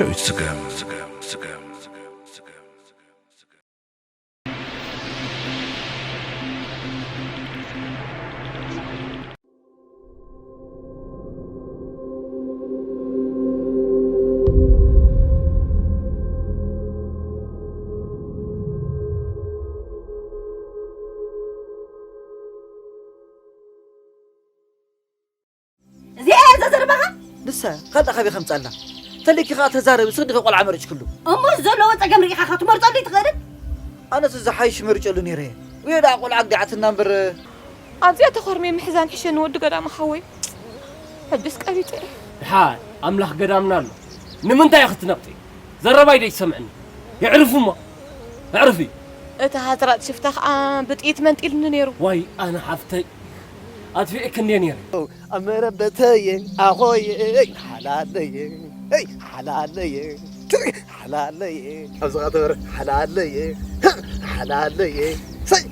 ስገም፣ ስገም፣ ስገም፣ ስገም፣ ስገም። እዚኣ እያ እዛ ዘረባኻ? ንሳ ካልእ ካበይ ከምጻላ? ተልእኪ ከኣ ተዛረቢ፣ ስቕ ዲኺ ቆልዓ መሪጽክሉ? እሞ እዚ ዘለዎ ጸገም ርኢኻ ከ ትመርጸሉ ኣይትኽእልን? ኣነስ ዝሓይሽ መሪጸሉ ነይረ። ወይ ደኣ ቆልዓ ግዲዓትና እምበር። ኣብዚኣ ተኾርምየ ምሕዛን ሕሸኒ ወዲ ገዳም ሓወይ። ሕጅስ ቀቢጸ እየ። ድሓን ኣምላኽ ገዳምና ኣሎ። ንምንታይ ኢኺ ትነቕጺ? ዘረባይ ዶ ይሰምዕኒ? የዕርፉ እሞ። ኣዕርፊ። እቲ ሃዝራጥ ሽፍታ ኸኣ ብጥይት መንጢሉኒ ነይሩ። ዋይ ኣነ ሓፍተይ። ኣጥፊኤኪ እንድየ ነይረ። ኣብ መረበተየ ኣኾየ ሓላለየ። ሄይ ሓላለየ። ሓላለየ። ኣብዚ ኸኣ ተበረ ሓላለየ። ሓላለየ። ሰይ።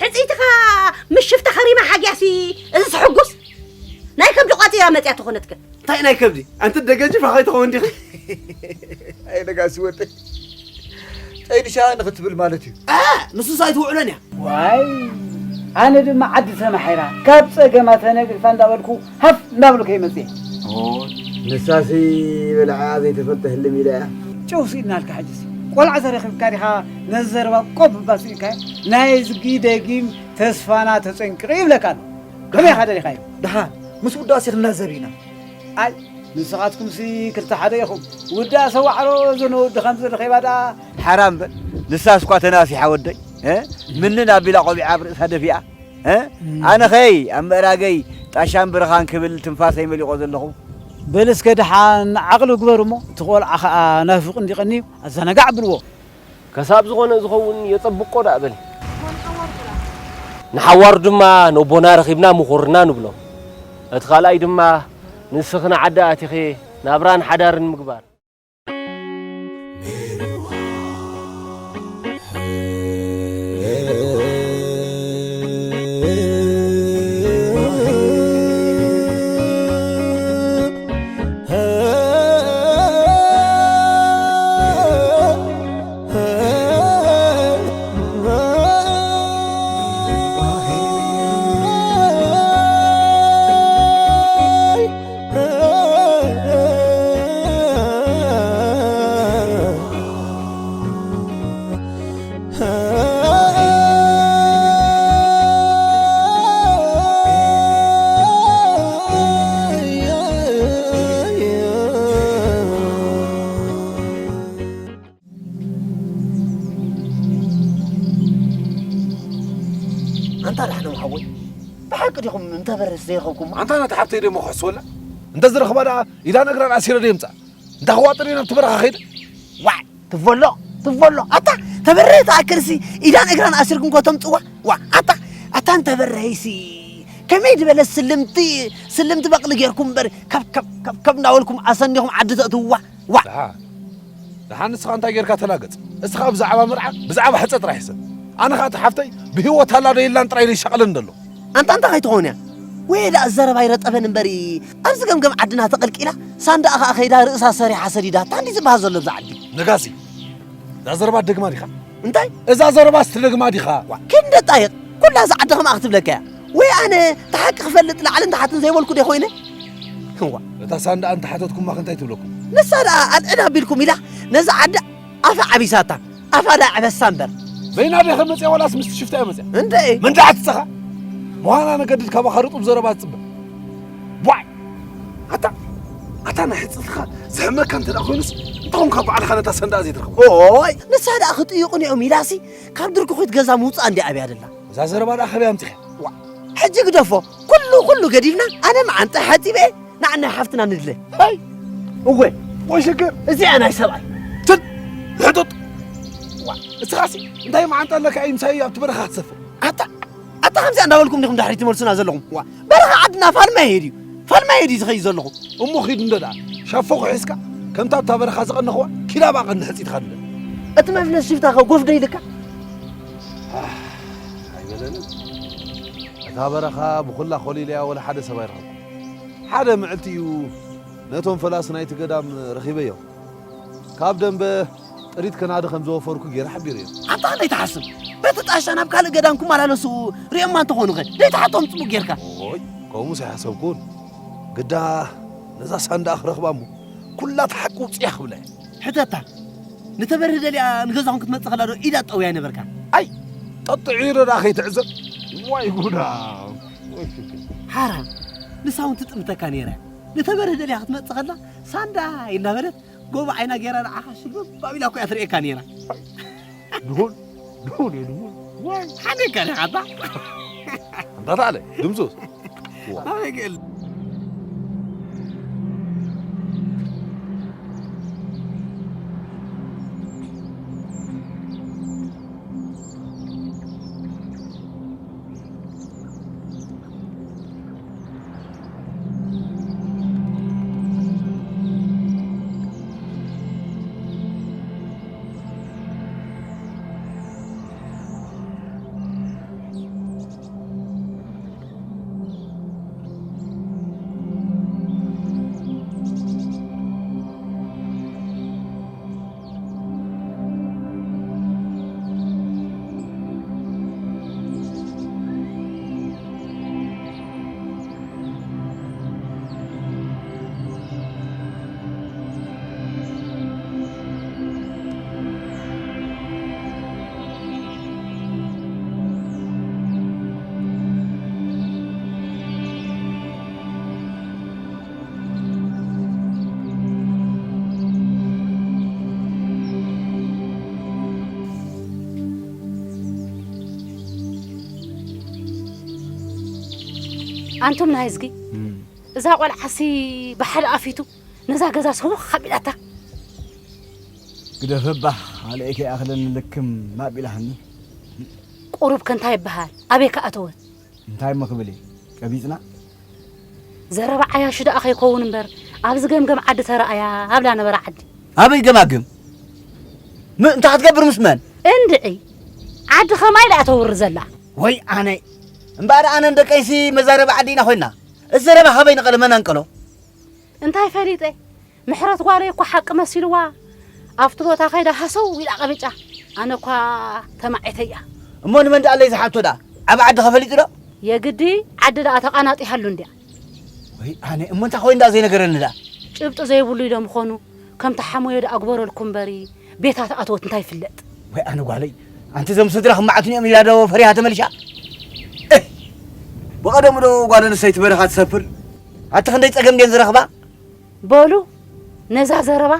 ሕጽይትኻ ምስ ሽፍታ ኸሪማ ሓጊያሲ እዚ ዝሕጉስ ናይ ከብዲ ቋጺራ መጽያ ተኾነትከ። እንታይ ናይ ከብዲ? ኣንቲ ደገ ጅፋ ከይትኸውን ዲኺ? ኣይ ነጋሲ ወደይ። ጠይንሻ ንኽትብል ማለት እዩ። እ፣ ንሱስ ኣይትውዕሎን እያ። ዋይ፣ ኣነ ድማ ዓዲ ተማሒራ፣ ካብ ጸገማ ተነጊፋ እንዳበልኩ ሃፍ እንዳበልኩ እየ መጽየ። ኦይ፣ ንሳሲ በልዓኣ ዘይተፈልጠ ህልም ኢላ እያ። ጭው ስኢልናልካ ሕጅስ። ቆልዓ ተረኺብካ ዲኻ ነዚ ዘረባ ቆብ እባ ስኢልካዮ? ናይዝጊ ደጊም ተስፋና ተጸንቂቑ ይብለካ ኣሎ። ከመይ ኢኻ ደሊኻዮ? ደሓን፣ ምስ ውዳሴ ክንላዘብ ኢና። ኣይ፣ ንስኻትኩምሲ ክልተ ሓደ ኢኹም። ውዳሰ ዋዕሮ ዘነወዲ ከም ዝረኸባ ደኣ። ሓራም በል። ንሳስ እኳ ተናሲሓ ወደይ፣ እ? ምንን ኣቢላ ቆቢዓ ኣብ ርእሳ ደፊኣ፣ እ? ኣነ ኸይ ኣብ ምእራገይ ጣሻን ብርኻን ክብል ትንፋሰይ መሊቖ ዘለኹ። በል እስከ ደሓን ዓቕሊ ግበሩ እሞ፣ እቲ ቆልዓ ኸኣ ናፊቑ እንዲ ቀንዩ፣ ኣዘናጋዕ ኣብልዎ። ከሳብ ዝኾነ ዝኸውን የጸብቆ ደኣ በሊ። ንሓዋሩ ድማ ነቦና ረኺብና ምኹርና ንብሎ። እቲ ካልኣይ ድማ ንስኺ ንዓዲ ኣቲኺ ናብራን ሓዳርን ምግባር። ኣንታ ዳሕኖም ሓወይ፣ ብሓቂ ዲኹም እንተበረስ ዘይረኸብኩም? ኣንታ ናታ ሓብተይ ደሞ ክሕስወላ? እንተ ዝረኽባ ደኣ ኢዳን እግራን ኣሲረ ደየምጻ? እንታ ክዋጥር ናብ ትበረኻ ኸይደ? ዋዕ፣ ትበሎ፣ ትበሎ። ኣታ ተበረ ተኣክልሲ ኢዳን እግራን ኣሲርኩም ኮ ተምጽዋ? ዋ፣ ኣታ፣ ኣታ እንተበረህይሲ ከመይ ዝበለ ስልምቲ፣ ስልምቲ በቕሊ ጌርኩም እምበር፣ ከብ፣ ከብ፣ ከብ፣ ከብ እናበልኩም ኣሰኒኹም ዓዲ ተእትውዋ? ዋ። ደሓን፣ ደሓን ንስኻ እንታይ ጌርካ ተላገጽ? እስኻ ብዛዕባ መርዓ፣ ብዛዕባ ሕጸ ጥራሕ ሕሰብ። ኣነ ኸኣ እታ ሓፍተይ ብህይወት ኣላ ዶ የላን ጥራይ ደይሻቐለኒ ዘሎ። ኣንታ እንታይ ከይትኸውን እያ? ወይ ደኣ ዘረባ ይረጠበን እምበሪ፣ ኣብዚ ገምገም ዓድና ተቐልቂላ፣ ሳንዳኣ ኸኣ ከይዳ ርእሳ ሰሪሓ ሰዲዳታ እንዲ ዝበሃል ዘሎ ብዛ ዓዲ። ነጋሲ፣ እዛ ዘረባ ትደግማ ዲኻ? እንታይ? እዛ ዘረባስ ትደግማ ዲኻ? ዋ፣ ክንደጣየቕ፣ ኩላ እዛ ዓዲ ከምኣ ክትብለካ እያ። ወይ ኣነ እቲ ሓቂ ክፈልጥ ላዕልን ታሕትን ዘይበልኩ ዶ ኮይነ? እዋ። እታ ሳንዳኣ እንተሓተትኩማ ከ እንታይ ትብለኩም? ንሳ ደኣ ኣልዕል ኣቢልኩም ኢላ ነዛ ዓዲ ኣፋ ዓቢሳታ። ኣፋ ደኣ ዕበሳ እምበር። በይና ዲኻ መጽያ ዋላስ ምስቲ ሽፍታ እያ መጽያ? እንደ መን ደኣ ትጸኻ? ምዃና ነገድድ ካባኻ ርጡብ ዘረባ ትጽበ። ቧይ! ኣታ፣ ኣታ ናይ ሕጽትኻ ዝሕመካ እንተ ደኣ ኮይኑስ፣ እንታይ ኾንካ ባዕልኻ ነታ ሳንዳኣ ዘይትረኽባ? ኦይ፣ ንሳ ደኣ ክጥይቑኒ እዮም ኢላሲ ካብ ድርኩኺት ገዛ ምውጻእ እንድያ ኣብያ ደላ። እዛ ዘረባ ደኣ ካበይ ኣምጺኻ? ዋ፣ ሕጂ ግደፎ። ኩሉ፣ ኩሉ ገዲፍና፣ ኣነ መዓንጣ ሓጺበ፣ ንዓና ሓፍትና ንድለ። ሃይ! እወ። ወይ ሽግር? እዚኣ ናይ ሰብኣይ። ትል! ሕጡጥ! ዋ፣ እስኻሲ እንታይ መዓንጣ ኣለካ እዩ ምሳይ ኣብቲ በረኻ ክትሰፍር? ኣታ፣ ኣታ ከምዚኣ እንዳበልኩም ዲኹም ድሕሪት ትመልሱና ዘለኹም? ዋ፣ በረኻ ዓድና ፋልማይ ድዩ? ፋልማይ ድዩ ዝኸይድ ዘለኹ? እሞ ኺድ እንዶ ደኣ፣ ሻፎ ሒዝካ፣ ከምታ ኣብታ በረኻ ዝቐነኽዋ፣ ኪድ ኣብኣ ቀንዲ ሕጺትካ ንደ። እቲ መፍለስ ሽፍታ ኸ ጎፍ ዶ ኢልካ? ኣህ፣ ኣይበለንን። እታ በረኻ ብኹላ ኾሊለያ ወላ ሓደ ሰብ ኣይረኸብኩን። ሓደ ምዕልቲ እዩ ነቶም ፈላሲ ናይቲ ገዳም ረኺበዮም። ካብ ደንበ ጥሪት ከናዲ ከም ዘወፈርኩ ገይረ ሓቢረዮ። ኣታ ከመይ ትሓስብ? በቲ ጣሻ ናብ ካልእ ገዳም ክመላለሱ ርእዮማ እንተኾኑ ኸ? ደይትሓቶም ጽቡቕ ጌርካ። ኦይ፣ ከምኡስ ኣይሓሰብኩን። ግዳ ነዛ ሳንዳኣ ክረኽባ እሞ፣ ኩላ እቲ ሓቂ ውጽያ ክብላ እየ። ሕተታ፣ ንተበርህ ደልያ ንገዛኹም ክትመጽእ ከላ ዶ ኢዳ ትጠውያ ኣይነበርካን? ኣይ፣ ጠጥዒረ ደኣ ከይትዕዘብ። ዋይ ጉዳ። ሓራም፣ ንሳ እውን ትጥምተካ ነይራ። ንተበርህ ደልያ ክትመጽእ ከላ፣ ሳንዳ እናበለት፣ ጎቦ ዓይና ገይራ ንዓኻ ሽልብብ ኣቢላ እኮ እያ ትርእየካ ነይራ። ድሁል፣ ድሁል እየ፣ ድሁል። ዋይ። ሓደካ ዲኻ ኣባ? ኣንታ ተዓለ፣ ድምፁስ? ዋ። ኣበይ ክእል? ኣንቱም ናይ እዝጊ፣ እዛ ቆልዓሲ ብሓደ ኣፊቱ ነዛ ገዛ ሰውኽ ኣቢላታ። ግደፈባ፣ ኣልኤ ከይኣኽለኒ ልክም ኣቢላሃኒ። ቁሩብ ከ እንታይ ይበሃል? ኣበይ ከ ኣተወት? እንታይ እሞ ክብል እየ? ቀቢጽና? ዘረባ ዓያሹ ደኣ ከይከውን እምበር፣ ኣብዚ ገምገም ዓዲ ተረኣያ ኣብላ ነበራ ዓዲ። ኣበይ ገማግም? ም-፣ እንታይ ክትገብር ምስ መን? እንድዒ፣ ዓዲ ከማይ ደኣ ተውሪ ዘላ። ወይ ኣነ፣ እምበኣር ኣነን ደቀይሲ መዛረቢ ዓዲ ኢና ኮይንና። እዚ ዘረባ ካበይ ነቐለ መን ኣንቀሎ? እንታይ ፈሊጠ? ምሕረት ጓለይ እኮ ሓቂ መሲልዋ፣ ኣብቲ ቦታ ከይዳ ሃሰው ኢላ ቀቢጫ። ኣነ እኳ ተማዒተያ። እሞ ንመን ደኣ ኣለይ ዝሓቶ ደኣ? ዓቢ ዓዲ ከፈሊጡ ዶ? የግዲ ዓዲ ደኣ ተቓናጢሃሉ እንድያ። ወይ ኣነ፣ እሞ እንታይ ኮይኑ ደኣ ዘይነገረኒ ደኣ? ጭብጢ ዘይብሉ ኢሎም ኾኑ፣ ከም ተሓሞዮ ደኣ ግበረልኩ እምበሪ፣ ቤታ ተኣተወት እንታይ ይፍለጥ? ወይ ኣነ ጓለይ፣ ኣንቲ እዞም ስድራ ክመዓቱኒ እዮም ኢላ ዶ ፈሪሃ ተመሊሻ? እህ! ብቐደሙ ዶ ጓል ኣንስተይቲ በረኻ ትሰፍር? ኣቲ ክንደይ ጸገም ድየን ዝረኽባ? በሉ፣ ነዛ ዘረባ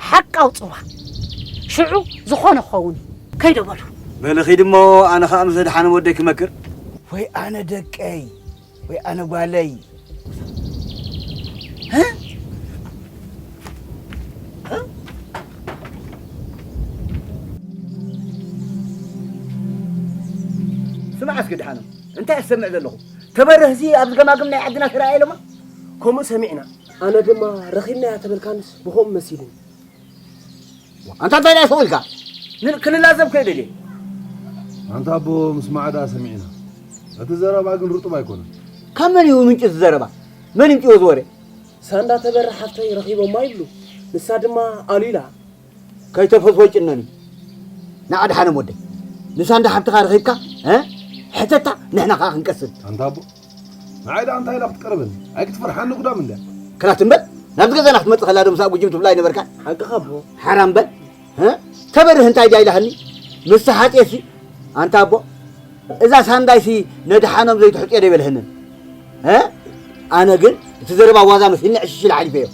ሓቂ ኣውጽዋ። ሽዑ ዝኾነ ክኸውን እዩ። ከይዶ በሉ። በሊ ኺድ እሞ፣ ኣነ ኸኣ ምስ ኣድሓኖም ወደይ ክመክር። ወይ ኣነ ደቀይ፣ ወይ ኣነ ጓለይ። እ? እ? ስማዕ እስኪ ኣድሓኖም፣ እንታይ እሰምዕ ዘለኹ? ተበርህሲ ኣብዚ ገማግም ናይ ዓድና ተራእየ ኢሎማ? ከምኡ ሰሚዕና። ኣነ ድማ ረኺብናያ ተበልካንስ ብኸምኡ መሲሉኒ። ኣንታ እንታይ ደኣ ሰው ኢልካ? ን-፣ ክንላዘብ ከይደልየ። ኣንታ ኣቦ፣ ምስማዕ ደኣ ሰሚዕና። እቲ ዘረባ ግን ርጡብ ኣይኮነን። ካብ መን እዩ ምንጪ እቲ ዘረባ? መን ይምጥዮ እዚ ወረ? ሳንዳ ተበርህ ሓፍተይ ረኺቦማ ይብሉ። ንሳ ድማ ኣሉ ኢላ። ከይተፈትወ ጭነኒ። ንኣድሓኖም ወደይ። ንሳንዳ ሓብትኻ ረኺብካ፣ እ? ሕተታ፣ ንሕና ከኣ ክንቀስን። ኣንታ ኣቦ፣ ንዓይ ደኣ እንታይ ኢላ ክትቀርበኒ? ኣይክትፈርሓኒ ጉዳም እንድያ። ክላት እምበር፣ ናብዚ ገዛና ክትመጽእ ከላ ዶ ምስኣ ጉጅም ትብላ ኣይነበርካን? ሓቅኻ ኣቦ። ሓራም በል። እ? ተበርህ እንታይ ድያ ኢላህኒ? ምስ ተሓጽየሲ፣ ኣንታ ኣቦ፣ እዛ ሳንዳይሲ ነድሓኖም ዘይትሕጽዮ ዶ ይበልህንን? እ? ኣነ ግን እቲ ዘረባ ዋዛ መሲልኒ ዕሽሽ ኢለ ሓሊፈዮ።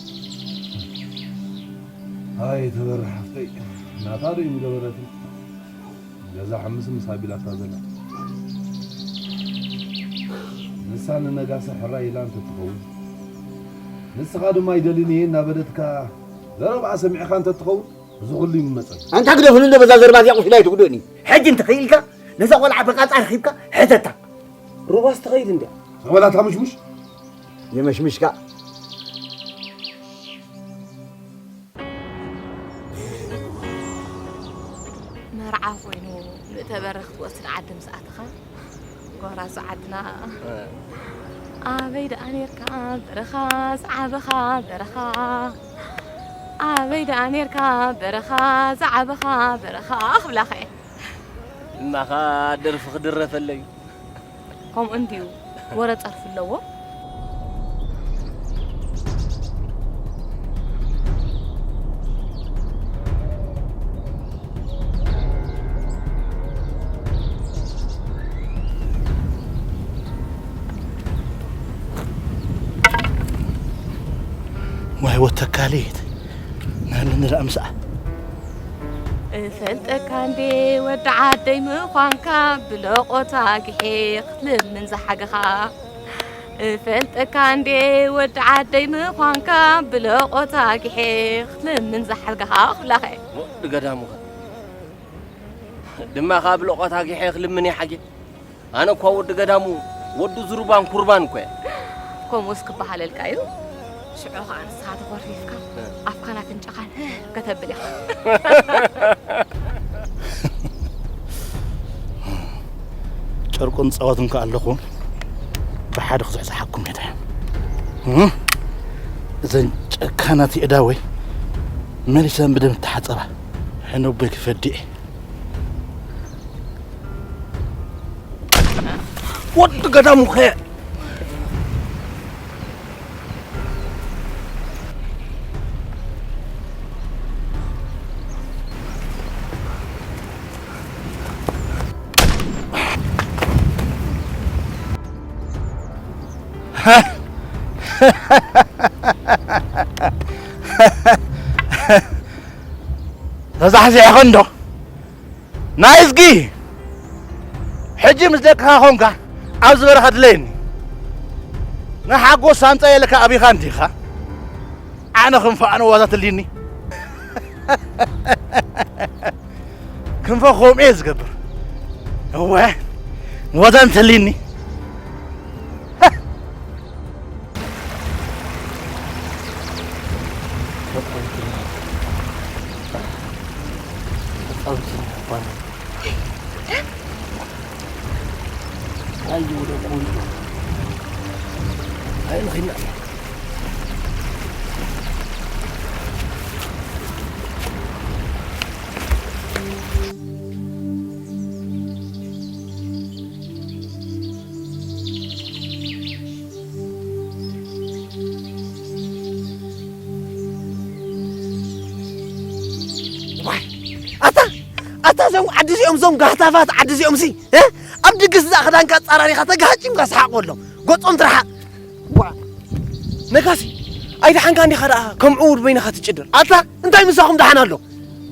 ኣይ ተበርህ ሓፍተይ፣ ናታ ዶ ይምገበረትን? ገዛ ሕምስምስ ኣቢላታ ዘላ። ንሳ ንነጋሲ ሕራይ ኢላ እንተትኸውን፣ ንስኻ ድማ ኣይደልን እየ እናበለትካ ዘረባኣ ሰሚዕኻ እንተትኸውን፣ እዚ ኩሉ ይምመጸሉ። ኣንታ ግደፉኒ እንዶ በዛ ዘረባ እዚኣ ቁስለይ ኣይትጉድእኒ። ሕጂ እንተኽኢልካ ነዛ ቆልዓ ብቃጻ ረኺብካ ሕተታ። ሩባስ ትኸይድ እንድያ። ተበላታ ምሽሙሽ። የመሽምሽካ። መርዓ ኮይኑ ንእተበረ ክትወስድ ዓዲ ምስ ኣተኻ፣ ጎራዙ ዓድና፣ ኣበይ ደኣ ኔርካ በረኻ ዝዓበኻ በረኻ? ኣበይ ደኣ ኔርካ በረኻ ዝዓበኻ በረኻ ክብላኸ እየ። እማኻ ደርፊ ክድረፈለይ። ከምኡ እንድዩ፣ ወረ ጸርፊ ኣለዎ። ዋይ ወተካሊት ናብኒ ንርኣ ምስኣ። እፈልጠካ እንዴ ወዲ ዓደይ ምዃንካ፣ ብለቆታ ግሔ ክትልምን ዝሓገኻ። እፈልጠካ እንዴ ወዲ ዓደይ ምዃንካ፣ ብለቆታ ግሔ ክትልምን ዝሓገኻ ክብላኸ። ወዲ ገዳሙኸ ድማ ካብ ብለቆታ ግሔ ክልምን ይሓጌ። ኣነ እኳ ወዲ ገዳሙ፣ ወዲ ዙርባን ኩርባን እኮ እየ። ከምኡስ ክበሃለልካ እዩ። ሽዑ ኸዓ ንስኻ ተኾርፊፍካ፣ እ። ኣፍካን ኣፍንጫኻን ከተብል ኢኻ። ጨርቁን ጸወትን ከኣ ኣለኹ፣ ብሓደ ክዝሕዝሓኩም እየ። እም? እዘን ጨካናት የእዳወይ መሊሰን ብደም እተሓጸባ ሕነቦይ ክፈዲ እየ። ወዲ ገዳሙ ኸ ተዛሕዚሕኸ እንዶ? ናይ እዝጊ! ሕጂ ምስ ደቅኻ ኾንካ ኣብዚ በረኻ ድለየኒ። ንሓጎስ ኣምፀየልካ ኣቢኻ እንዲኻ? ኣነ ክንፈ ኣነ ዋዛ ተልዩኒ። ክንፈ ከምኡ እየ ዝገብር። እወ፣ ዋዛ እንተልዩኒ። ዋይ! ኣታ! ኣታ እዞም ዓዲ እዚኦም፣ እዞም ጋህታፋት ዓዲ እዚኦም ሲ፣ እ? ኣብ ድግስ እዛ ክዳንካ ኣጻራሪኻ ተጋሃጭምካ ሰሓቕ በሎም። ገጾም ትርሓቕ። ዋ! ነጋሲ፣ ኣይደሓንካ እንዲኻ ደኣ ከም ዕዉር በይንኻ ትጭድር። ኣታ እንታይ ምሳኹም ደሓን ኣሎ?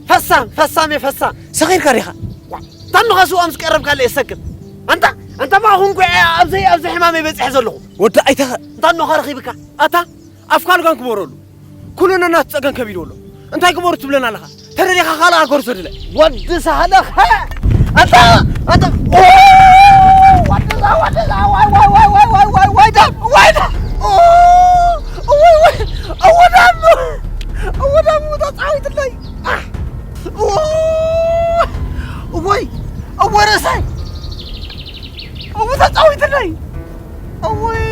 ፈሳም፣ ፈሳም እየ፣ ፈሳም። ሰኺርካ ዲኻ? ዋ! ታንኻ ስዋ ምስ ቀረብካለ እየ ዝሰክር። ኣንታ፣ ኣንታ እባ ኹንኩ እየ ኣብዚ፣ ኣብዚ ሕማመይ በጺሐ ዘለኹ። ወዲ ኣይተኸ- እንታ እኖኻ ረኺብካ? ኣታ ኣፍካ ልጋም ክበረሉ። ኩሉ ነናቱ ጸገም ከቢድዎ ኣሎ። እንታይ ግበሩ ትብለና ኣለኻ? ተደሊኻ ካልእ ሃገር ውሰድለ። ወዲ ሳህለ ኸ! ኣታ! ኣታ! ኦ! ወዲ ዛ-፣ ወዲ ዛ-፣ ዋይ፣ ዋይ፣ ዋይ፣ ደም! ዋይ፣ ደም! ኦ! ዋይ፣ ዋይ! እወ፣ ደም! እወ፣ ደም! ተጻዊትለይ! ኣሕ! ኦ! እወይ! እወ፣ ርእሰይ! እወ፣ ተጻዊትለይ! እወይ!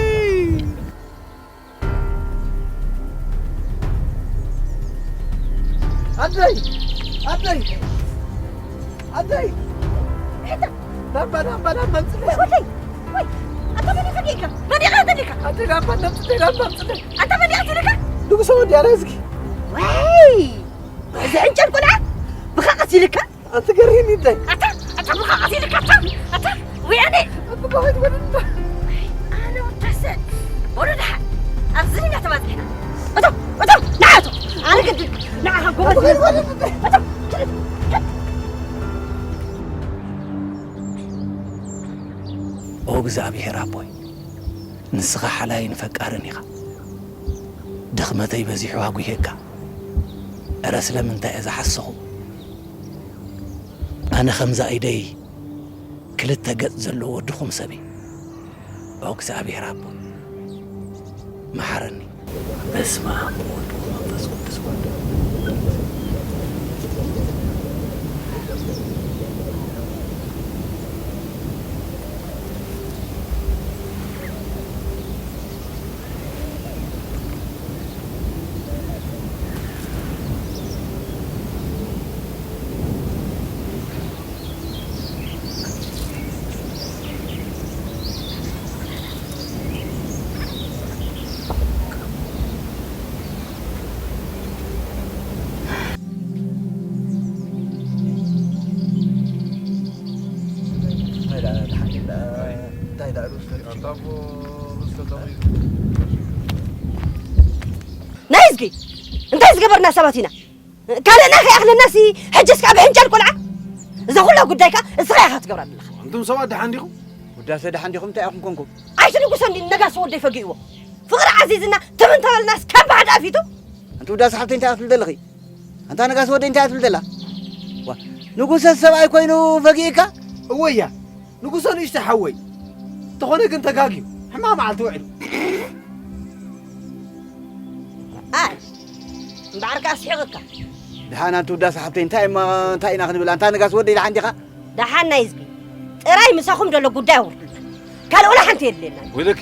ኣደይ! ኣደይ! ኣደይ! ዳባ፣ ዳባ፣ ዳባ፣ ኣምፅለይ። ወይ፣ ወይ፣ ወይ! ኣታ መን እዩ ተገይካ? መን እዩ ተገይካ? ኣደይ፣ ዳባ፣ ኣምፅለይ፣ ዳባ፣ ኣምፅለይ። ኣታ መን እዩ ተገይካ? ንጉሰ ወዲ ኣረዝጊ። ወይ! እዚ ዕንጨል ቆልዓ ብኻ ቀሲልካ? ኣንቲ ገሪኒ ደይ። ኣታ፣ ኣታ ብኻ ቀሲልካ፣ ኣታ፣ ኣታ፣ ወያኔ! ኣታ ብኻ ወዲ ወዲ። ኣነ ወታሰ፣ ወረዳ፣ ኣብዚ ኢና ተባዚሕና። ኣታ፣ ኣታ፣ ንዓ ኣታ፣ ኣነ ግድ፣ ንዓ ጎበዝ። ኣታ፣ ኣታ፣ ኦ እግዚኣብሔር ኣቦይ፣ ንስኻ ሓላይን ፈቃርን ኢኻ። ድኽመተይ በዚሑ ኣጉሄካ። እረ ስለምንታይ እየ ዝሓሰኹ? ኣነ ከምዛ ኢደይ ክልተ ገጽ ዘለዎ ድኹም ሰብ እየ። ኦ እግዚኣብሔር ኣቦ፣ መሓረኒ። በስመ ኣብ ወወልድ ወመንፈስ ቅዱስ ወልድ። ናይ እዝጊ እንታይ ዝገበርና ሰባት ኢና? ካልእና ከይኣኽለናሲ ሕጅስ ከዓ ብሕንጫል ቆልዓ። እዛ ኩላ ጉዳይ ከዓ እስኻ ኢኻ ትገብራ ዘለኻ። እንቱም ሰባት ደሓን ዲኹም? ውዳሰ ደሓን ዲኹም? እንታይ ኢኹም ኮንኩም? ኣይትንጉሶ እንዲ ነጋሲ ወደይ ፈጊእዎ። ፍቕሪ ዓዚዝና ትም እንተበልናስ ካብ ባዕዲ ኣፊቱ። ኣንቲ ውዳሰ ሓብተይ እንታይ ኢኻ ትብል ዘለኺ? ኣንታ ነጋሲ ወደይ እንታይ ኢኻ ትብል ዘላ? ዋ፣ ንጉሰ ሰብኣይ ኮይኑ ፈጊእካ? እወያ፣ ንጉሰ ንእሽተይ ሓወይ። እንተኾነ ግን ተጋግዩ። ሕማቕ መዓልቲ ውዒሉ። ኣይ፣ እምበኣር ከኣ ስሒቕካ። ደሓን ኣንቲ ውዳሰ ሓብተይ እንታይ እማ እንታይ ኢና ክንብል? ኣንታ ነጋሲ ወደይ ደሓን ዲኻ? ደሓን ናይ ህዝቢ ጥራይ ምሳኹም ዘሎ ጉዳይ ኣውርዱልና። ካልእ ወላ ሓንቲ የድልየናን። ወይለከ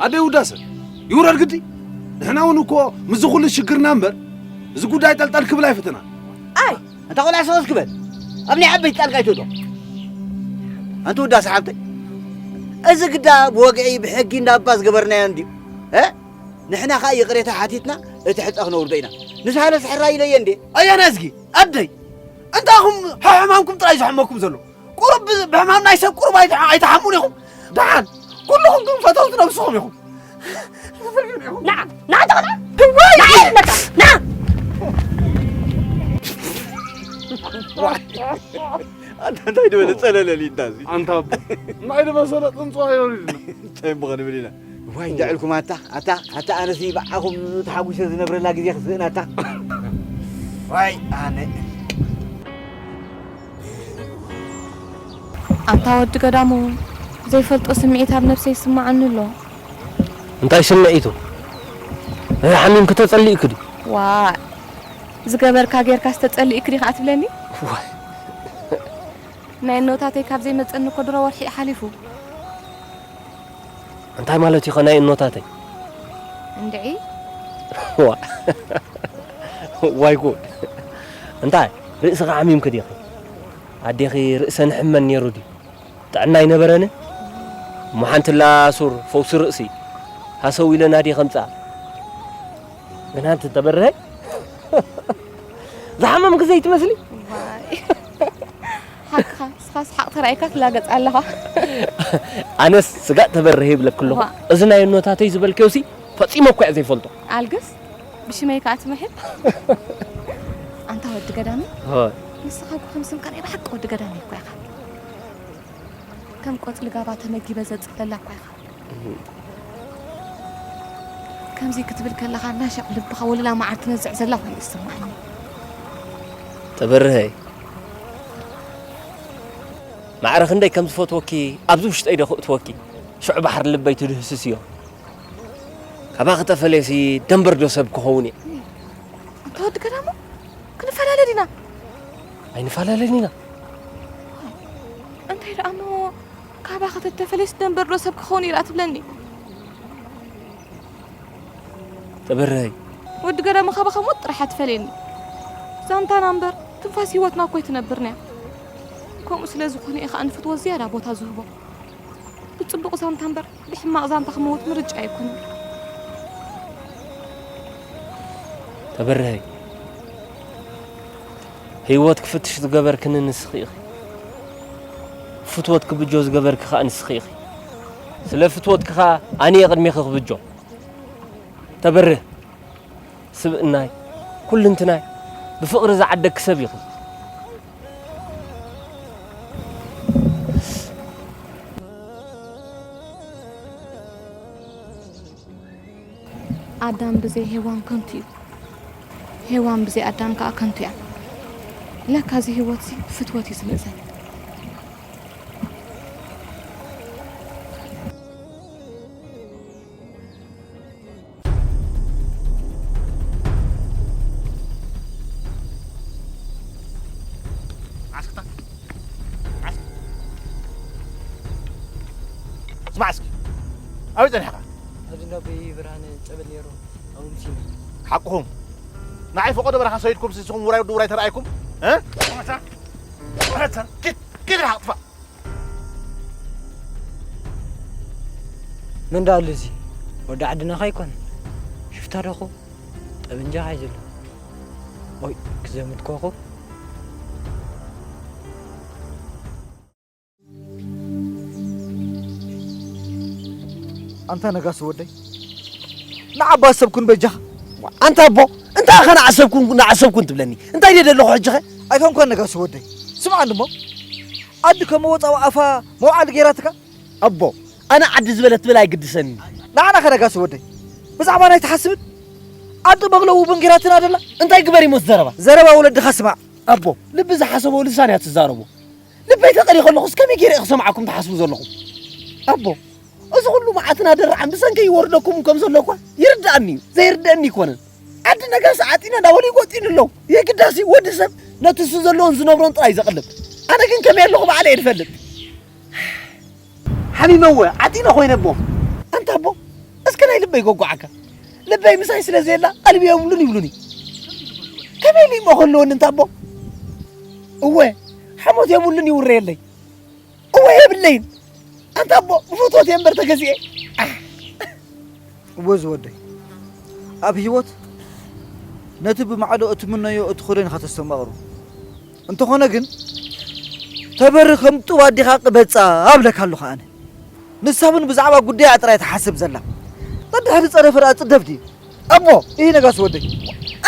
ኣደይ ውዳሰ ይውረድ ግዲ። ንሕና እውን እኮ ምስዚ ኩሉ ሽግርና እምበር እዚ ጉዳይ ጠልጠል ክብል ኣይፈተናን። ኣይ ኣንታ ቆልዓ ሰወስ ክበል ኣብ ናይ ዓበይቲ ጣልቃ ኣይትእቶ። ኣንቲ ውዳሰ ሓብተይ እዚ ግዳ ብወግዒ ብሕጊ እንዳባ ዝገበርናዮ እንድዩ። እ ንሕና ኸኣ ይቕሬታ ሓቲትና እቲ ሕጸ ክነውርዶ ኢና። ንስሃለ ስሕራ ኢለየ እንዴ? ኣያና እዝጊ ኣደይ እንታኹም ሕሕማምኩም ጥራይ ዘሕመኩም ዘሎ? ቁሩብ ብ- ብሕማም ናይ ሰብ ቁሩብ ኣይትሓ- ኣይትሓሙን ኢኹም። ደሓን ኩልኹም ግን ፈተውቲ ነብስኹም ኢኹም። ና ና ተቕላ ዋይ ና ና ኣንታ እንታይ ድበለ ጸለለሊ እንዳዚ ኣንታ ኣቦ ናይ ድመሰለ ጥንጽዋ የውሪድና። እንታይ እሞ ክንብል ኢና? ዋይ እንዳ ዕልኩም ኣታ ኣታ ኣታ ኣነሲ ብዓኹም ተሓጉሰ ዝነብረላ ግዜ ክስእን ኣታ። ዋይ ኣነ ኣንታ ወዲ ገዳሙ ዘይፈልጦ ስምዒት ኣብ ነብሰይ ይስምዓኒ ኣሎ። እንታይ ስምዒቱ? ሓሚምኪ ተጸሊእኪ ድዩ? ዋእ ዝገበርካ ጌርካስ ተጸሊእኪ ዲኻ ትብለኒ? ዋይ ናይ እኖታተይ ካብ ዘይመጸኒ እኮ ድሮ ወርሒ እዩ ሓሊፉ። እንታይ ማለት እዩ ኸ ናይ እኖታተይ? እንድዒ ዋ ዋይ ጉድ እንታይ ርእስኻ ሓሚምኪ ዲኺ? ኣዴኺ ርእሰን ይሕመን ነይሩ ድዩ? ጥዕና ኣይነበረንን? እሞ ሓንቲ ኣላ ሱር ፈውሲ ርእሲ ሃሰው ኢለ ናዲ ከምጽኣ ግን ኣንቲ ተበርሀ ዝሓመምኪ ዘይትመስሊ። ዋይ ሓቅኻ እስኻስ ሓቕ ተራእይካ ትላገጽ ኣለኻ። ኣነስ ስጋእ ተበርሀ ይብለኪ ኣለኹ። ዋ። እዚ ናይ እኖታተይ ዝበልክዮሲ ፈጺመ እኳ እየ ዘይፈልጦ። ኣልግስ ብሽመይ ከኣ ትምሕል። ኣንታ ወዲ ገዳሚ ሆይ። ንስኻ እኮ ከም ስምካ ናይ ብሓቂ ወዲ ገዳሚ እኮ ኢኻ። ከም ቆጽሊ ጋባ ተመጊበ ዘጽለላ እኳ ኢኻ። ከምዚ ክትብል ከለኻ እናሻዕ ልብኻ ወለላ መዓር ትነዝዕ ዘላ ኮይኑ ይስምዓኒ። ተበርሀይ ማዕረ ክንደይ ከም ዝፈትወኪ ኣብዚ ውሽጠይ ዶ ክእትወኪ ሽዑ ባሕሪ ልበይ ትድህስስዮ። ካባኺ ተፈልየሲ ደንበር ዶ ሰብ ክኸውን እየ? እንተ ወዲ ገዳሙ ክንፈላለ ዲና? ኣይንፈላለን ኢና። እንታይ ደኣ እሞ ካባኺ ተተፈልየስ ደንበር ዶ ሰብ ክኸውን ኢላ ትብለኒ? ተበርሀይ ወዲ ገዳሙ ካባኻ ሞት ጥራሕ ኣትፈልየኒ። ዛንታና እምበር ትንፋስ ህይወትና እኮ ኣይትነብርንያ። ከምኡ ስለ ዝኾነ እየ ኸኣ ንፍትወት ዝያዳ ቦታ ዝህቦ። ብጽቡቕ ዛንታ እምበር ብሕማቕ ዛንታ ክመውት ምርጫ ኣይኮነን። ተበርሀይ ህይወት ክፍትሽ ዝገበርክኒ ንስኺ ኢኺ። ፍትወት ክብጆ ዝገበርኪ ኸኣ ንስኺ ኢኺ። ስለ ፍትወትኪ ኸኣ ኣነ እየ ቅድሜኺ ክብጆ። ተበርህ ስብእናይ ኩልንትናይ ብፍቕሪ ዝዓደግኪ ሰብ ኢኺ። ኣዳም ብዘይ ሄዋን ከንቱ እዩ፣ ሄዋን ብዘይ ኣዳም ከኣ ከንቱ እያ። ለካ እዚ ህይወትሲ ብፍትወት እዩ ዝምእዘን። ዓስክታ ዓስክ ስማዕ እስኪ ኣበይ ጸኒሕካ? ኣብዚ እንዳ ኣቦይ ብርሃነ ጸበል ነይሩ ኣብኡ ምሲና። ሓቅኹም ንዓይ ፈቐዶ በረኻ ሰይድኩም ንስኹም ውራይ ወዲ ውራይ ተረኣይኩም እ? ኪድ ኪድ ርሓቕ ጥፋእ። መን ደኣ ኣሎ እዚ? ወዲ ዓድና ከይኮን ሽፍታ ዶ ኾ ጠበንጃ ሒዙ ኣሎ? ኦይ ክዘምት ኮኹ። ኣንታ ነጋሲ ወደይ፣ ንዓባ ኣሰብኩን በጃኻ። ኣንታ ኣቦ፣ እንታይ ኢኻ ንዓሰብኩን ንዓሰብኩን ትብለኒ? እንታይ ድየ ዘለኹ ሕጂ ኸ? ኣይኮንኮን ነጋሲ ወደይ፣ ስምዓኒ እሞ፣ ዓዲ ከም መወፃዊ ኣፋ መውዓሊ ገይራትካ። ኣቦ፣ ኣነ ዓዲ ዝበለት ትብል ኣይግድሰኒ። ንዓና ከ ነጋሲ ወደይ፣ ብዛዕባ ናይ ትሓስብን ዓዲ መግለዊ እውን ገይራትና ደላ። እንታይ ግበር ይሞት ዘረባ? ዘረባ ወለድኻ ስማዕ። ኣቦ፣ ልቢ ዝሓሰቦ ልሳን እያ ትዛረቦ። ልበይ ተቐሪ ከለኹስ ከመይ ገይረ እየ ክሰምዓኩም ትሓስቡ ዘለኹም? ኣቦ፣ እዚ ኩሉ መዓትን ኣደራዕን ብሰንከይ ይወርደኩም ከም ዘሎ እኳ ይርድኣኒ እዩ። ዘይርድኣኒ ኣይኮነን። ዓዲ ነጋሲ ዓጢነ እንዳበሉ ይጎጥዩኒ ኣለዉ። የግዳሲ ወዲ ሰብ ነቲ እሱ ዘለዎን ዝነብሮን ጥራይ ዘቕልብ። ኣነ ግን ከመይ ኣለኹ ባዕለ እየ ዝፈልጥ። ሓሚመ እወ፣ ዓጢነ ኮይነ ኣቦ። ኣንታ ኣቦ፣ እስከ ናይ ልበይ ጎጓዓካ። ልበይ ምሳይ ስለ ዘየላ ቀልቢ የብሉን ይብሉኒ። ከመይ ኢሉ እሞ ክህልወኒ እንታ ኣቦ? እወ፣ ሓሞት የብሉን ይውረየለይ። እወ የብለይን። ኣንታ ኣቦ፣ ብፍትወት እየ እምበር ተገዚኤ። ኣሕ። እወ ዝወደይ፣ ኣብ ህይወት ነቲ ብማዕዶ እትምነዮ እትኸዶን ኢኻ ተስተማቕሮ። እንተኾነ ግን፣ ተበሪ ከም ጡብ ኣዴኻ ቅበጻ ኣብለካ ኣለኹ ኣነ። ንሳ እውን ብዛዕባ ጉዳያ ጥራይ ትሓስብ ዘላ። ደድሕሪ ጸደፈ ደኣ ጽደፍ ድዩ? ኣቦ! ኢሂ ነጋሲ ወደይ።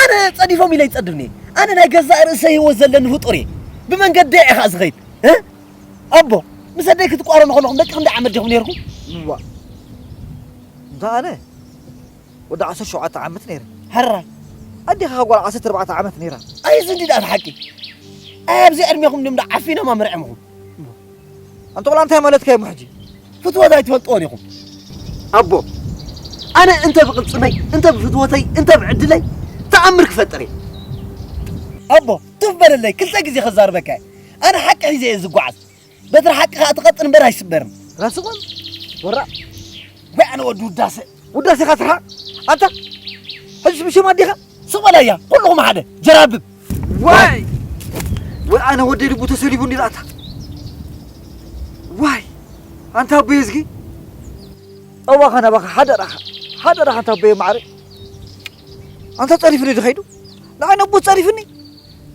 ኣነ ጸዲፎም ኢለ ይጸድፍኒ። ኣነ ናይ ገዛእ ርእሰይ ህይወት ዘለኒ ፍጡር እየ። ብመንገደይ እየ ኸኣ ዝኸይድ። እ? ኣቦ! ምስ ኣደይ ክትቋረኑ ከለኹም ደቂ ክንደይ ዓመት ዲኹም ነይርኩም? እዋ። እንተ ኣነ ወዲ ዓሰርተ ሸውዓተ ዓመት ነይረ። ሕራይ። ኣዴኻ ጓል ዓሰርተ ኣርባዕተ ዓመት ነይራ። ኣይ፣ እዚ እንዲ ደኣ ሓቂ። ኣይ፣ ኣብዚ ዕድሜኹም ድም ደኣ ዓፊኖም ኣመርዕምኹም። ኣንተ ቆልዓ እንታይ ማለትካ እዩ ሕጂ? ፍትወት ኣይትፈልጥዎን ኢኹም። ኣቦ፣ ኣነ እንተ ብቕልጽመይ፣ እንተ ብፍትወተይ፣ እንተ ብዕድለይ ተኣምር ክፈጥር እየ። ኣቦ፣ ትፍ በለለይ፣ ክልተ ግዜ ከዛርበካ እየ። ኣነ ሓቂ ሒዘ እየ ዝጓዓዝ። በትሪ ሓቂ ኸኣ ትቐጥን እምበር ኣይስበርን። ራስኹም ወራ። ወይ ኣነ ወዲ ውዳሰ። ውዳሴኻ ትርሓቕ። ኣንታ፣ ሕጅስ ብሽም ኣዴኻ? ስቕ በል ኣያ፣ ኩልኹም ሓደ፣ ጀራብብ። ዋይ! ወይ ኣነ ወደይ ልቡ ተሰሊቡ እንዲ ኣታ። ዋይ! ኣንታ ኣቦይ እዝጊ። ኣዋኻ ናባኻ ሓደራኻ። ሓደራኻ ኣንታ ኣቦይ ማዕረ። ኣንታ ጸሪፍኒ ድኸይዱ? ንዓይ ነቦ ጸሪፍኒ?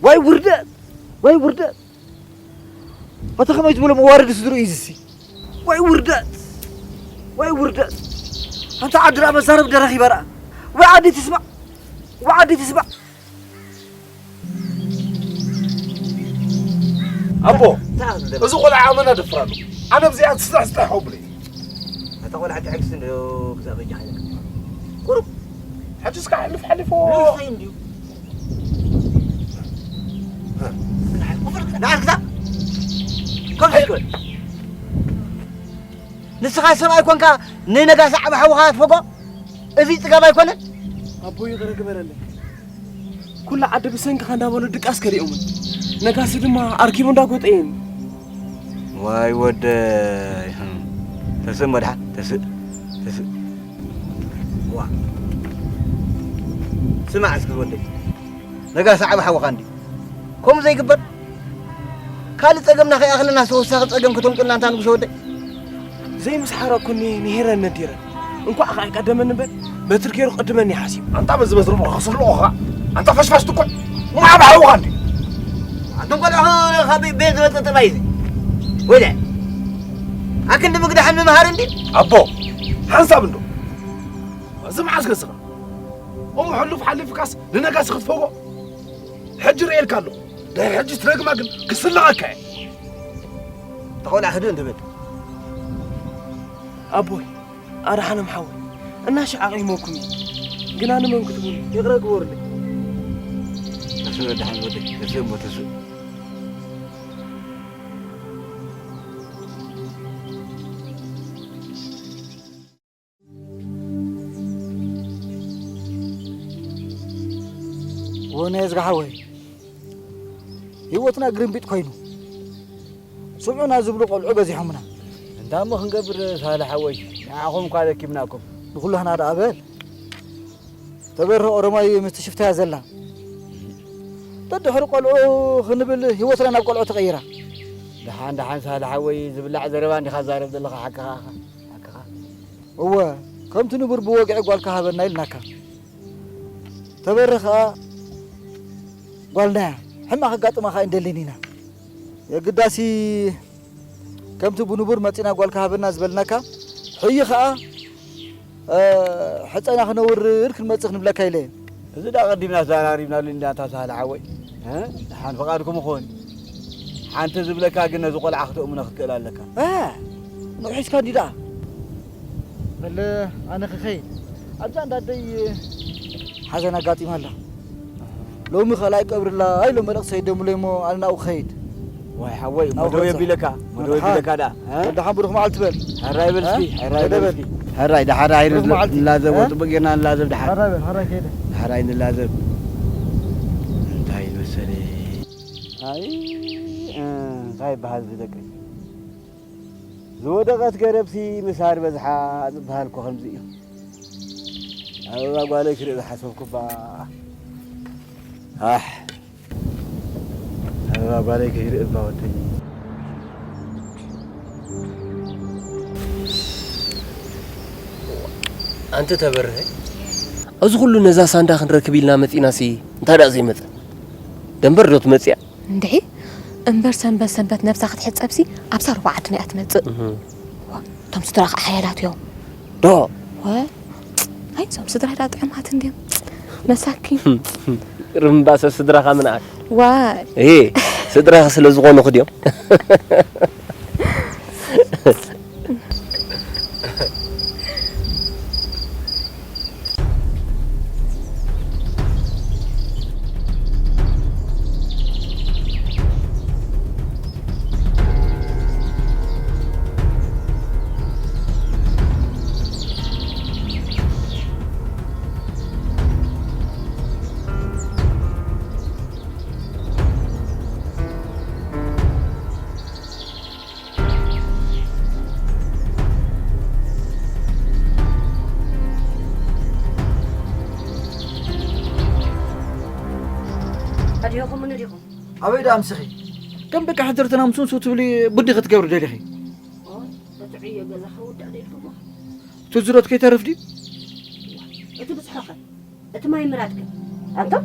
ዋይ ውርደት! ዋይ ውርደት! ኣታ ከመይ ዝበለ መዋረዲ ስድርኡ እዩ ዝሲ? ወይ ውርደት! ወይ ውርደት! ኣንታ ዓዲ ደኣ መዛረቢ ደረኺባ ደኣ። ወይ ዓዲ ትስማዕ! ወይ ዓዲ ትስማዕ! ኣቦ፣ እንታይ ኣኽል ደም? እዚ ቆልዓ ኣመና ደፍራሉ። ኣነ ብዚኣ ትስጣሕ ስጣሕ ሆብለይ። እታ ቆልዓ ትዕግስቲ እንዶ ክሳብ በጃ ሓይለካ። ቁሩብ። ሕጂ እስካ ሕልፍ ሓሊፎ። ንእሽተይ እንድዩ። ንዓል ክሳብ። ከም ሕልፍ በል። ንስኻ ሰብኣይ ኮንካ ንነጋሲ ዓቢ ሓውኻ ትፈጎ? እዚ ጽጋብ ኣይኮነን? ኣቦ ይቕረ ግበረለይ። ኩላ ዓዲ ብሰንክኻ እንዳበሉ ድቃስ ከሊኦምን። ነጋሲ ድማ ኣርኪቡ እንዳጎጠየን። ዋይ ወደይ። ተስእ እሞ ደሓን፣ ተስእ፣ ተስእ። ዋ። ስማዕ እስኪ ወደይ። ነጋሲ ዓቢ ሓውኻ እንድዩ። ከምኡ ዘይግበር። ካልእ ጸገምና ከይኣኽለና ተወሳኺ ጸገም ከተምጽኡልና እንታ ንጉሰ ወደይ። ዘይምስሓራ እኮ እኒ ንሄረን ነዲረን። እንኳዕ ኸኣ ቀደመኒ እምበር፣ በትሪ ገይሩ ክቕድመኒ እዩ ሓሲቡ። ኣንታ በዚ በትሪ እሞ ክስልቑኻ። ኣንታ ፈሽፋሽ ትኩዕ። እሞ ዓቢ ሓውኻ እንድዩ። ኣንቱም ቆልዑ ካብ ቤት ዝመጽእ ጥራይ እዚ። ወይለ። ኣክንዲ ምግዳሕን ምምሃር እንድዩ። ኣቦ፣ ሓንሳብ እንዶ። እዚ መዓስ ገጽኻ? እሞ ሕሉፍ ሓሊፍካስ ንነጋሲ ክትፈጎ? ሕጂ ርእየልካ ኣለኹ። ድሕሪ ሕጂ ትደግማ ግን ክስልቐካ እየ። ተኾላ ህድእ እንድበል። ኣቦይ፣ ኣድሓኖም ሓወይ፣ እናሽ ዓቒሞኩም እዩ። ግና ንመን ክትብሉ? ይቕረ ግበሩለይ። ተስእ ደሓን ወደይ፣ ተስእ እሞ ተስእ። ወነ ዝጋሓወይ፣ ህይወትና ግርምቢጥ ኮይኑ፣ ስምዑና ዝብሉ ቆልዑ በዚሖምና። እንታይ እሞ ክንገብር ሳልሕ ሓወይ፣ ንዓኹም እኳ ደኪምናኩም። ንኹላህና ደኣ በል። ተበርህ ኦሮማይ ምስቲ ሽፍታ እያ ዘላ። ደድሕሪ ቆልዑ ክንብል ህይወትና ናብ ቆልዑ ተቐይራ። ደሓን ደሓን ሳልሕ ሓወይ፣ ዝብላዕ ዘረባ እንዲኻ ዛረብ ዘለኻ ሓቅኻ ኢኻ። ሓቅኻ። እወ፣ ከምቲ ንቡር ብወግዒ ጓልካ ሃበና ኢልናካ። ተበርህ ኸኣ ጓልና እያ። ሕማቕ ከጋጥማ ኸኣ ኣይንደልን ኢና። የግዳሲ ከምቲ ብንቡር መጺና ጓልካ ሃበና ዝበልናካ፣ ሕዪ ኸኣ እ፣ ሕጸና ክነውርድ ክንመጽእ ክንብለካ ኢለ። እዚ ዳ ቀዲምና ተዛራሪብናሉ እንዳ ተባህለ ሓወይ። እ? ደሓን ፍቓድኩም ይኹን። ሓንቲ ዝብለካ ግን ነዚ ቆልዓ ክተእምኖ ክትክእል ኣለካ። እ፣ ንውሒስካ እንዲ ደኣ። በለ ኣነ ክኸይድ። ኣብዛ እንዳ ኣደይ ሓዘን ኣጋጢማ ኣላ። ሎሚ ካልኣይ ቀብርላ ኢሎም መልእኽቲ ሰዲዶምለይ እሞ ኣነ ናብኡ ክኸይድ። ዋይ ሓወይ፣ እሞ ናብኡ ደው ክኸይድ። የቢለካ፣ እሞ ደው የቢለካ ደኣ፣ እ? ወዲ ሓምቡር ብሩኽ መዓልቲ በል። ሕራይ በል እስኪ፣ እ? ሕራይ በል እስኪ። ሕራይ፣ ደሓር፣ ደሓር ብሩኽ መዓልቲ። ንላዘብ፣ እ? ጽቡቕ ጌርና ንላዘብ ደሓር። ሕራይ በል፣ ሕራይ ከይደ። ሕራይ ንላዘብ። እንታይ መሰለ? ኣይ፣ እ፣ እንታይ ይበሃል እዚ ደቂ? ዝወደቐት ገረብሲ ምሳር በዝሓ ዝበሃል እኮ ከምዚ እዩ። ኣበባ ጓለይ ክርኢ ዝሓሰብኩ እባ። ኣሕ፣ ኣበባ ጓለይ ከይርኢ እባ ወደይ። ኣንቲ ተበርሀ፣ እዚ ኩሉ ነዛ ሳንዳ ክንረክብ ኢልና መጺናሲ እንታይ ደኣ ዘይመጸ? ደንበር ዶ ትመጽያ? እንድዒ እምበር ሰንበት ሰንበት ነብሳ ክትሕጸብሲ ኣብዛ ሩባ ዓድና እያ ትመጽእ። እህ። ዋ፣ እቶም ስድራ ከዓ ሓያላት እዮም። ዶ? ወ-፣ ኣይ፣ እዞም ስድራ ዳ ጥዑማት እንድዮም። መሳኪን። ርምባሰ ስድራኻ ምንኣል። ዋይ። እየ፣ ስድራኻ ስለ ዝኾንኹ ድዮም? ኣድሂኹምኒ ዲኹም? ኣበይ ደኣ ኣምስኺ? ከም ደቂ ሓንተርተና ምስ ምስ ትብሊ ቡዲ ክትገብሪ ደሊኺ? ኦ፣ እቲ ዕዮ ገዛ ክውዳእ ደልኩሞ። እቲ ዝሮት ከይተርፍ ድዩ? እቲ ብዝሖኸ? እቲ ማይ ምራድ ግን? ኣንቶም፣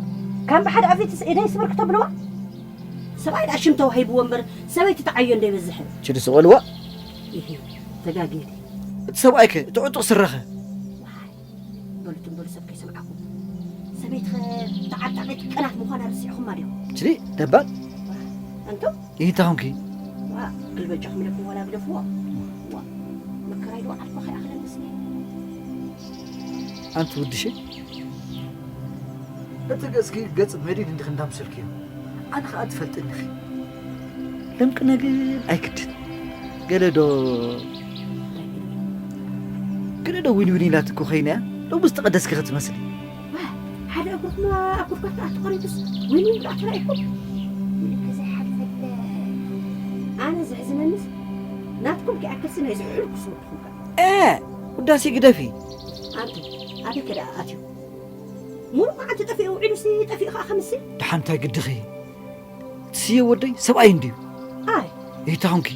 ካብ ብሓደ ኣፌትስ ኢደይ ስብር ክተብልዋ? ሰብኣይ ደኣ ሽም ተዋሂብዎ እምበር፣ ሰበይቲ ተዓዮ እንዶ ይበዝሕ። ችዲ ስቕ በልዋ። ኢሂ፣ ተጋግየ ድየ? እቲ ሰብኣይከ፣ እቲ ዕጡቕ ስረኸ? ዋይ፣ በሉ ትም በሉ ሰብ ከይሰምዓኩም። ሰበይትኸ ተዓጣቒት ቀናት ምዃና ረሲዕኹማ ድዮም? ችዲ፣ ደባል። ኣንቶም? ይህታ ኹንኪ? ዋ፣ ግልበጃኹም ኢለኩም ዋላ ግደፍዎ። ዋ፣ መከራይ ዶ ዓርኮ ከይኣኽለንስ። ኣንቲ ውድሸ፣ እቲ ገጽኪ ገጽ መዲን እንዲኺ እንዳምሰልክዮ። ኣነ ኸኣ ትፈልጥኒ ኢኺ። ለምቅነ ግን ኣይግድን። ገለ ዶ፣ ገለ ዶ ዊን ዊን ኢላትኪ ኮይና እያ። ሎሚ ዝተቐደስኪ ክትመስሊ። ዋ፣ ሓደ እግርኩም ኣብ ጉድጓድ ክኣቱ ቀሪቡስ ዊን ዊን ደኣ ተራእይኩም? ምልክ ዘይሓልፈለ። ኣነ ዘሕዝነኒስ ናትኩም ክኣክልሲ ናይ ዝሕልኩስ ወድኹም ከ። እ፣ ውዳሴ ግደፊ። ኣንቱ፣ ኣበይ ከ ደኣ ኣትዩ? ሙሉእ መዓልቲ ጠፊኡ ውዒሉሲ ጠፊኡ ከኣ ከምሲ? ደሓን እንታይ ግድኺ? እቲ ስየ ወደይ ሰብኣይ እንድዩ። ኣይ። ይታኹንኪ።